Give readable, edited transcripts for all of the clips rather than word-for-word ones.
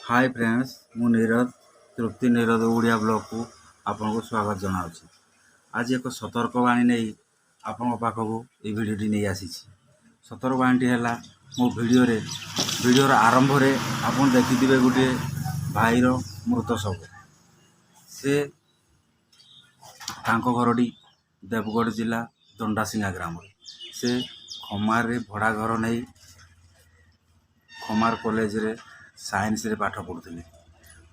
High friends, ମୁଁ ନିରଜ, ତୃପ୍ତି ନିରଜ ଓଡ଼ିଆ ବ୍ଲଗ୍କୁ ଆପଣଙ୍କୁ ସ୍ୱାଗତ ଜଣାଉଛି। ଆଜି ଏକ ସତର୍କବାଣୀ ନେଇ ଆପଣଙ୍କ ପାଖକୁ ଏଇ ଭିଡ଼ିଓଟି ନେଇ ଆସିଛି। ସତର୍କବାଣୀଟି ହେଲା, ମୋ ଭିଡ଼ିଓର ଆରମ୍ଭରେ ଆପଣ ଦେଖିଥିବେ ଗୋଟିଏ ଭାଇର ମୃତ ଶବ। ସେ ତାଙ୍କ ଘରଟି ଦେବଗଡ଼ ଜିଲ୍ଲା ଦଣ୍ଡାସିଙ୍ଗା ଗ୍ରାମରେ। ସେ ଖମାରରେ ଭଡ଼ା ଘର ନେଇ ଖମାର କଲେଜରେ ସାଇନ୍ସରେ ପାଠ ପଢ଼ୁଥିଲେ।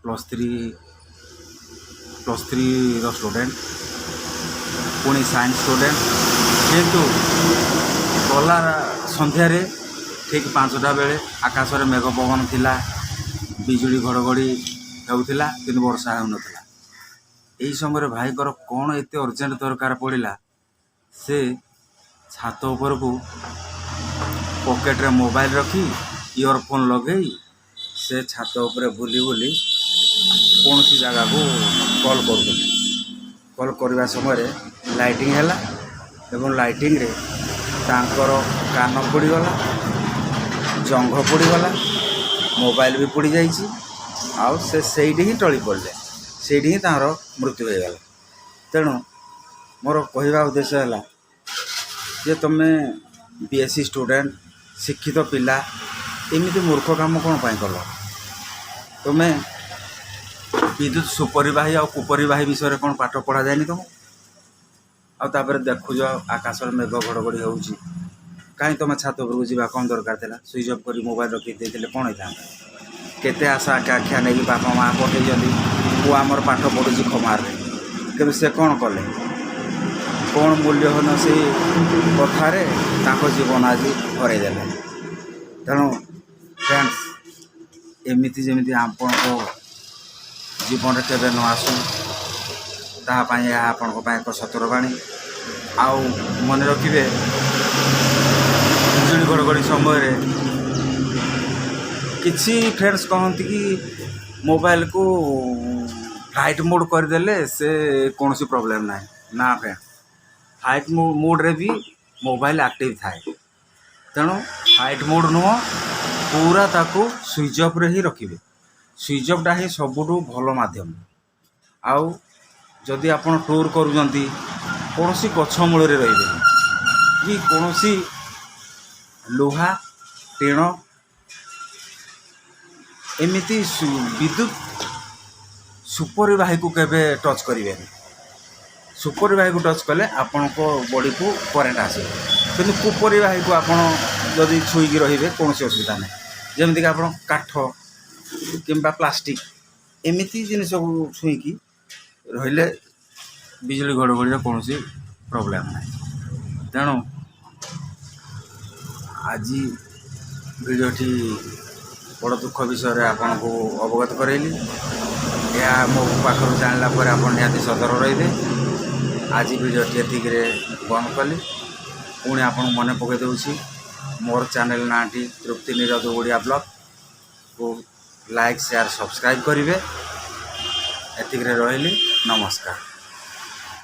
ପ୍ଲସ୍ ଥ୍ରୀର ଷ୍ଟୁଡ଼େଣ୍ଟ, ପୁଣି ସାଇନ୍ସ ଷ୍ଟୁଡ଼େଣ୍ଟ। କିନ୍ତୁ ଗଲା ସନ୍ଧ୍ୟାରେ ଠିକ୍ 5ଟା ବେଳେ ଆକାଶରେ ମେଘ ପବନ ଥିଲା, ବିଜୁଳି ଘଡ଼ଘଡ଼ି ହେଉଥିଲା, କିନ୍ତୁ ବର୍ଷା ହେଉନଥିଲା। ଏହି ସମୟରେ ଭାଇଙ୍କର କ'ଣ ଏତେ ଅର୍ଜେଣ୍ଟ ଦରକାର ପଡ଼ିଲା, ସେ ଛାତ ଉପରକୁ ପକେଟରେ ମୋବାଇଲ ରଖି, ଇୟରଫୋନ୍ ଲଗେଇ ସେ ଛାତ ଉପରେ ବୁଲି ବୁଲି କୌଣସି ଜାଗାକୁ କଲ୍ କରୁଥିଲେ। କଲ୍ କରିବା ସମୟରେ ଲାଇଟିଂ ହେଲା ଏବଂ ଲାଇଟିଂରେ ତାଙ୍କର କାନ ପୋଡ଼ିଗଲା, ଜଙ୍ଘ ପୋଡ଼ିଗଲା, ମୋବାଇଲ ବି ପୋଡ଼ିଯାଇଛି ଆଉ ସେ ସେଇଠି ହିଁ ଟଳି ପଡ଼ିଲେ। ସେଇଠି ହିଁ ତାଙ୍କର ମୃତ୍ୟୁ ହୋଇଗଲା। ତେଣୁ ମୋର କହିବା ଉଦ୍ଦେଶ୍ୟ ହେଲା ଯେ ତୁମେ ବିଏସ୍ସି ଷ୍ଟୁଡ଼େଣ୍ଟ, ଶିକ୍ଷିତ ପିଲା, ଏମିତି ମୂର୍ଖ କାମ କ'ଣ ପାଇଁ କଲ? ତୁମେ ବିଦ୍ୟୁତ ସୁପରିବାହୀ ଆଉ କୁପରିବାହୀ ବିଷୟରେ କ'ଣ ପାଠ ପଢ଼ାଯାଏନି ତୁମକୁ? ଆଉ ତାପରେ ଦେଖୁଛ ଆକାଶରେ ମେଘ ଘଡ଼ଘଡ଼ି ହେଉଛି, କାହିଁ ତୁମେ ଛାତ ଉପରକୁ ଯିବା କ'ଣ ଦରକାର ଥିଲା? ସୁଇଚ୍ ଅଫ୍ କରି ମୋବାଇଲ ରଖି ଦେଇଥିଲେ କ'ଣ ହେଇଥାନ୍ତା? କେତେ ଆଶା ଆକାଂକ୍ଷା ନେଇକି ବାପା ମା' ପଠେଇଛନ୍ତି, ପୁଅ ଆମର ପାଠ ପଢ଼ୁଛି ଖମାରରେ। କିନ୍ତୁ ସେ କ'ଣ କଲେ? କ'ଣ ମୂଲ୍ୟହୀନ ସେଇ କଥାରେ ତାଙ୍କ ଜୀବନ ଆଜି ହରାଇ ଦେଲେ। ତେଣୁ ଫ୍ରେଣ୍ଡସ୍, ଏମିତି ଯେମିତି ଆପଣଙ୍କ ଜୀବନରେ କେବେ ନ ଆସୁ, ତାହା ପାଇଁ ଏହା ଆପଣଙ୍କ ପାଇଁ ଏକ ସତର୍କବାଣୀ। ଆଉ ମନେ ରଖିବେ, ବିଜୁଳି ଘଡ଼ଘଡ଼ି ସମୟରେ କିଛି ଫ୍ରେଣ୍ଡସ୍ କହନ୍ତି କି ମୋବାଇଲକୁ ଫ୍ଲାଇଟ୍ ମୋଡ଼୍ କରିଦେଲେ ସେ କୌଣସି ପ୍ରୋବ୍ଲେମ୍ ନାହିଁ। ନା ଫ୍ରେଣ୍ଡ, ଫ୍ଲାଇଟ୍ ମୋଡ଼୍ରେ ବି ମୋବାଇଲ ଆକ୍ଟିଭ୍ ଥାଏ। ତେଣୁ ଫ୍ଲାଇଟ୍ ମୋଡ଼୍ ନୁହଁ, ପୁରା ତାକୁ ସୁଇଚ୍ ଅଫ୍ରେ ହିଁ ରଖିବେ। ସୁଇଚ୍ ଅଫ୍ଟା ହିଁ ସବୁଠୁ ଭଲ ମାଧ୍ୟମ। ଆଉ ଯଦି ଆପଣ ଟୁର୍ କରୁଛନ୍ତି, କୌଣସି ଗଛ ମୂଳରେ ରହିବେନି କି କୌଣସି ଲୁହା ଟିଣ, ଏମିତି ବିଦ୍ୟୁତ ସୁପରିବାହୀକୁ କେବେ ଟଚ୍ କରିବେନି। ସୁପରିବାହୀକୁ ଟଚ୍ କଲେ ଆପଣଙ୍କ ବଡ଼ିକୁ କରେଣ୍ଟ ଆସିବ। କିନ୍ତୁ କୁପରିବାହୀକୁ ଆପଣ ଯଦି ଛୁଇଁକି ରହିବେ, କୌଣସି ଅସୁବିଧା ନାହିଁ। ଯେମିତିକି ଆପଣ କାଠ କିମ୍ବା ପ୍ଲାଷ୍ଟିକ୍, ଏମିତି ଜିନିଷକୁ ଛୁଇଁକି ରହିଲେ ବିଜୁଳି ଘଡ଼ଘଡ଼ିର କୌଣସି ପ୍ରୋବ୍ଲେମ୍ ନାହିଁ। ତେଣୁ ଆଜି ଭିଡ଼ିଓଟି ବଡ଼ ଦୁଃଖ ବିଷୟରେ ଆପଣଙ୍କୁ ଅବଗତ କରାଇଲି। ଏହା ମୋ ପାଖରୁ ଜାଣିଲା ପରେ ଆପଣ ନିହାତି ସତର୍କ ରହିବେ। ଆଜି ଭିଡ଼ିଓଟି ଏତିକିରେ ବନ୍ଦ କଲି। ପୁଣି ଆପଣଙ୍କୁ ମନେ ପକାଇ ଦେଉଛି, ମୋର ଚ୍ୟାନେଲ୍ ନାଁଟି ତୃପ୍ତି ନିରଜ ଓଡ଼ିଆ ବ୍ଲଗ୍କୁ ଲାଇକ୍, ସେୟାର, ସବସ୍କ୍ରାଇବ୍ କରିବେ। ଏତିକିରେ ରହିଲି, ନମସ୍କାର।